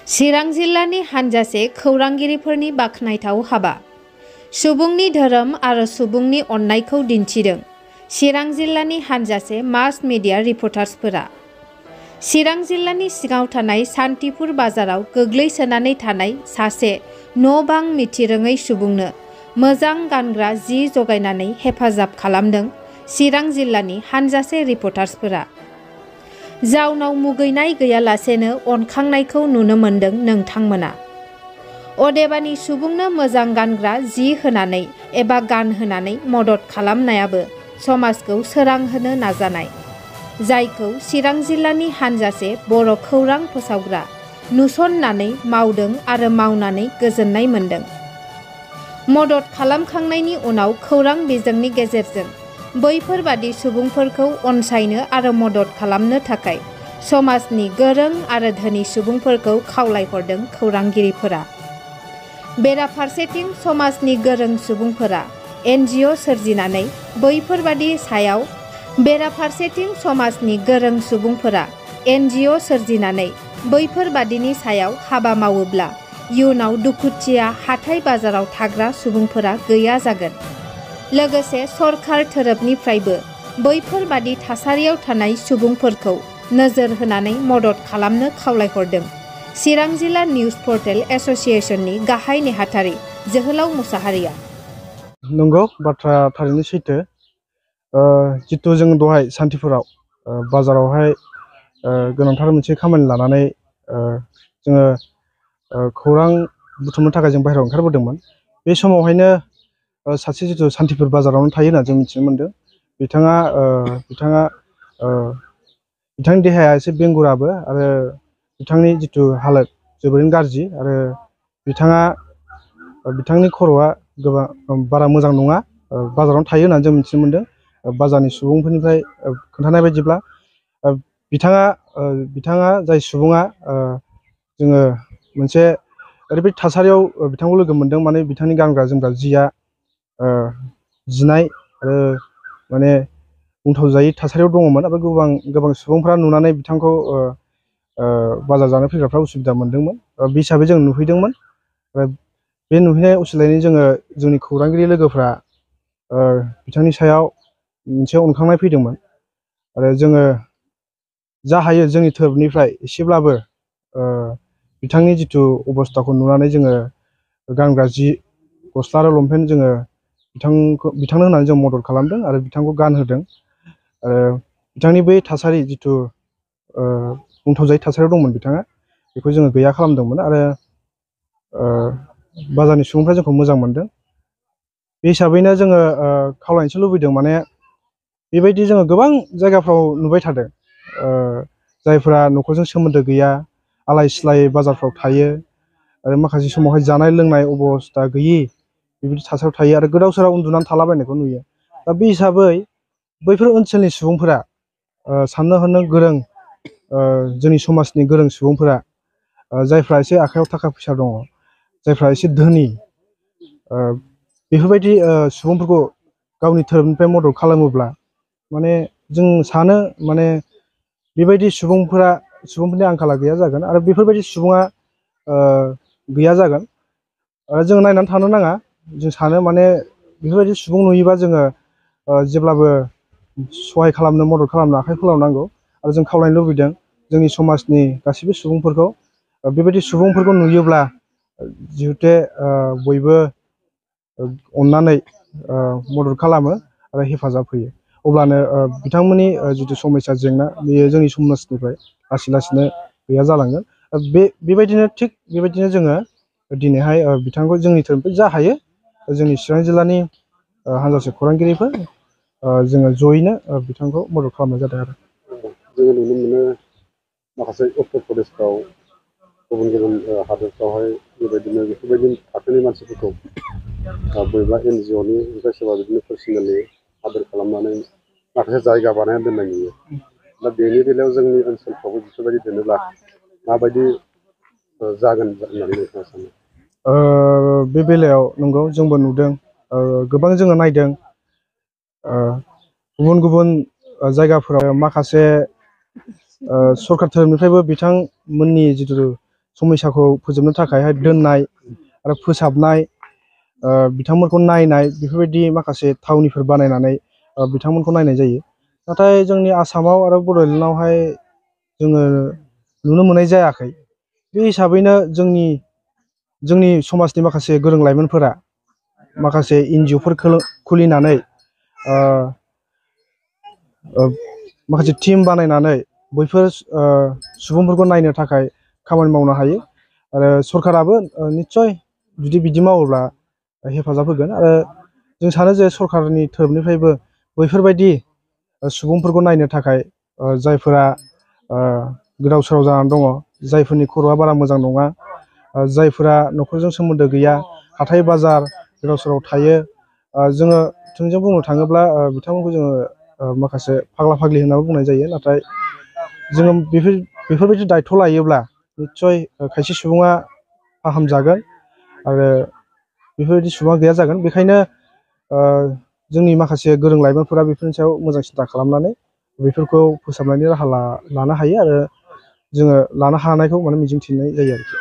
चिरां जिल्लानि हानजासे खौरांगिरिफोरनि बाख्नायथाव हाबा। सुबुंनि धोरोम आरो सुबुंनि अननायखौ दिन्थिदों चिरां जिल्लानि हानजासे मास मिडिया रिपर्टार्सफोरा। चिरां जिल्लानि सिङाव थानाय सान्तिपुर बाजाराव गोग्लैसोनानै थानाय सासे न'-बां मिथिरोङै सुबुंनो मोजां गानग्रा जि जगायनानै हेफाजाब खालामदों चिरां जिल्लानि हानजासे रिपर्टार्सफोरा। जाउनाव मुगैनाय गैयालासेनो अनखांनायखौ नुनो मोन्दों नोंथांमोना। अदेबानि सुबुंनो मोजां गानग्रा जि होनानै एबा गानहोनानै मदद खालामनायाबो समाजखौ सोरांहोनो नाजानाय, जायखौ चिरां जिल्लानि हानजासे बर' खौरां फोसावग्रा नुसननानै मावदों आरो मावनानै गोजोननाय मोन्दों। मदद खालामखांनायनि उनाव खौरां बिजोंनि गेजेरजों बैफोरबादि सुबुंफोरखौ अनसायनो आरो मदद खालामनो थाखाय समाजनि गोरों आरो धोनि सुबुंफोरखौ खावलायहरदों खौरांगिरिफोरा। बेराफारसेथिं समाजनि गोरों सुबुंफोरा NGO सोरजिनानै बैफोरबादि सायाव बेराफारसेथिं समाजनि गोरों सुबुंफोरा NGO सोरजिनानै बैफोरबादिनि सायाव हाबा मावोब्ला इयुनाव दुखुथिया हाथाय बाजाराव थाग्रा सुबुंफोरा गैया जागोन। लोगोसे सरखार थोरोबनिफ्रायबो बैफोरबादि थासारियाव थानाय सुबुंफोरखौ नोजोर होनानै मदद खालामनो खावलायहरदों चिरां जिल्ला निउज पर्टेल एस'सिएशननि गाहाय नेहाथारि जोहोलाव मुसाहारिया। नंगौ, बाथ्रा थारैनो सैथो। जितु जों दहाय सान्तिपुराव बाजारावहाय गोनांथार मोनसे खामानि लानानै जोङो खौरां बुथुमनो थाखाय जों बाहेरायाव ओंखारबोदोंमोन। बे समावहायनो सासे जितु सान्तिपुर बाजारावनो थायो होनना जों मिथिनो मोन्दों। बिथांनि देहाया एसे बेंगुराबो आरो बिथांनि जितु हालोद जोबोरैनो गाज्रि आरो बिथांनि खर'आ बारा मोजां नङा। बाजारावनो थायो होननानै जों मिथिनो मोन्दों। बाजारनि सुबुंफोरनिफ्राय खोन्थानाय बायदिब्ला बिथाङा जाय सुबुङा जोङो मोनसे ओरैबायदि थासारियाव बिथांखौ लोगो मोन्दों, माने बिथांनि गानग्रा जोमग्रा जिया जिनाय आरो माने बुंथाव जायै थासारियाव दङमोन आरो गोबां सुबुंफ्रा नुनानै बिथांखौ बाजार जानो फैग्राफ्रा उसुबिदा मोन्दोंमोन। बे हिसाबै जों नुहैदोंमोन। बे नुहैनाय असिलायैनो जोंनि खौरांगिरि लोगोफ्रा बिथांनि सायाव मोनसे अनखांनाय फैदोंमोन आरो जोङो जा हायो जोंनि थोरोबनिफ्राय एसेब्लाबो बिथांनि जितु अबस्थाखौ नुनानै जोङो गानग्रा जि गस्ला आरो लंपेन्ट जोङो बिथांनो होनानै जों मदद खालामदों आरो बिथांखौ गानहोदों। आरो बिथांनि बै थासारि जितु बुंथाव जायै थासारियाव दंमोन बिथाङा, बेखौ जोङो गैया खालामदोंमोन आरो बाजारनि सुबुंफ्रा जोंखौ मोजां मोनदों। बे हिसाबैनो जोङो खावलायनोसो लुबैदों, माने बेबायदि जोङो गोबां जायगाफ्राव नुबाय थादों। जायफोरा न'खरजों सोमोन्दो गैया, आलाय सिलाय बाजारफ्राव थायो आरो माखासे समावहाय जानाय लोंनाय अबस्था गैयि बेबायदि थासारियाव थायो आरो गोदाव सोराव उन्दुनानै थालाबायनायखौ नुयो। दा बे हिसाबै बैफोर ओनसोलनि सुबुंफोरा साननो हनो गोरों, जोंनि समाजनि गोरों सुबुंफोरा, जायफ्रा एसे आखायाव थाखा फैसा दङ, जायफ्रा एसे धोनि, बेफोरबायदि सुबुंफोरखौ गावनि धोरोमनिफ्राय मदद खालामोब्ला माने जों सानो माने बेबायदि सुबुंफोरनि आंखाला गैया जागोन आरो बेफोरबायदि सुबुङा गैया जागोन। जों नायनानै थानो नाङा। जों सानो माने बेफोरबायदि सुबुं नुयोबा जोङो जेब्लाबो सहाय खालामनो, मदद खालामनो आखाइ फोलावनांगौ आरो जों खावलायनो लुबैदों जोंनि समाजनि गासैबो सुबुंफोरखौ, बेबायदि सुबुंफोरखौ नुयोब्ला जिहुथे बयबो अननानै मदद खालामो आरो हेफाजाब होयो। अब्लानो बिथांमोननि जितु समस्या जेंना बेयो जोंनि समाजनिफ्राय लासै लासैनो गैया जालांगोन। थिग बेबायदिनो जोङो दिनैहाय बिथांखौ जोंनि धोरोमनिफ्राय जा हायो जोंनि चिरां जिल्लानि हानजासे खौरांगिरिफोर जोङो जयैनो बिथांखौ मदद खालामनाय जादों आरो। जोङो नुनो मोनो माखासे उत्तर प्रदेशफ्राव, गुबुन हादोरफ्रावहाय बेफोरबायदि थाखोनि मानसिफोरखौ बबेबा NGOनि ओमफ्राय सोरबा बिदिनो पार्सनेलि आदर खालामनानै माखासे जायगा बानायना दोननाय नुयो। दा बेनि बेलायाव जोंनि ओनसोलफ्रावबो बेफोरबायदि दोनोब्ला माबायदि जागोन होननानै नोंथाङा सानो? बे बेलायाव नंगौ, जोंबो नुदों, गोबां जोङो नायदों। गुबुन गुबुन जायगाफोराव माखासे सरखार धोरोमनिफ्रायबो बिथांमोननि जितु समयसाखौ फोजोबनो थाखायहाय दोननाय आरो फोसाबनाय बिथांमोनखौ नायनाय बेफोरबायदि माखासे थावनिफोर बानायनानै बिथांमोनखौ नायनाय जायो। नाथाय जोंनि आसामाव आरो बड'लेण्डआवहाय जोङो नुनो मोननाय जायाखै। बे हिसाबैनो जोंनि समाजनि माखासे गोरों लाइमोनफोरा माखासे NGOफोर खुलिनानै माखासे टीम बानायनानै बैफोर सुबुंफोरखौ नायनो थाखाय खामानि मावनो हायो आरो सरकाराबो निस्सय जुदि बिदि मावोब्ला हेफाजाब होगोन। आरो जों सानो जे सरकारनि थोरफोनिफ्रायबो बैफोरबायदि सुबुंफोरखौ नायनो थाखाय जायफोरा गोदाव सोराव जानानै दङ, जायफोरनि खर'आ बारा मोजां नङा, जायफोरा न'खरजों सोमोन्दो गैया, हाथाय बाजार गोदाव सोराव थायो, जोङो थोंजों बुंनो थाङोब्ला बिथांमोनखौ जोङो माखासे फाग्ला फाग्लि होननानै बुंनाय जायो। नाथाय जोङो बेफोरबायदि दायथ' लायोब्ला निस्सय खायसे सुबुङा फाहामजागोन आरो बेफोरबायदि सुबुङा गैया जागोन। बेखायनो जोंनि माखासे गोरों लाइमोनफोरा बेफोरनि सायाव मोजां सिन्था खालामनानै बेफोरखौ फोसाबनायनि राहा लानो हायो आरो जोङो लानो हानायखौ मिजिंथिनाय जायो आरोखि।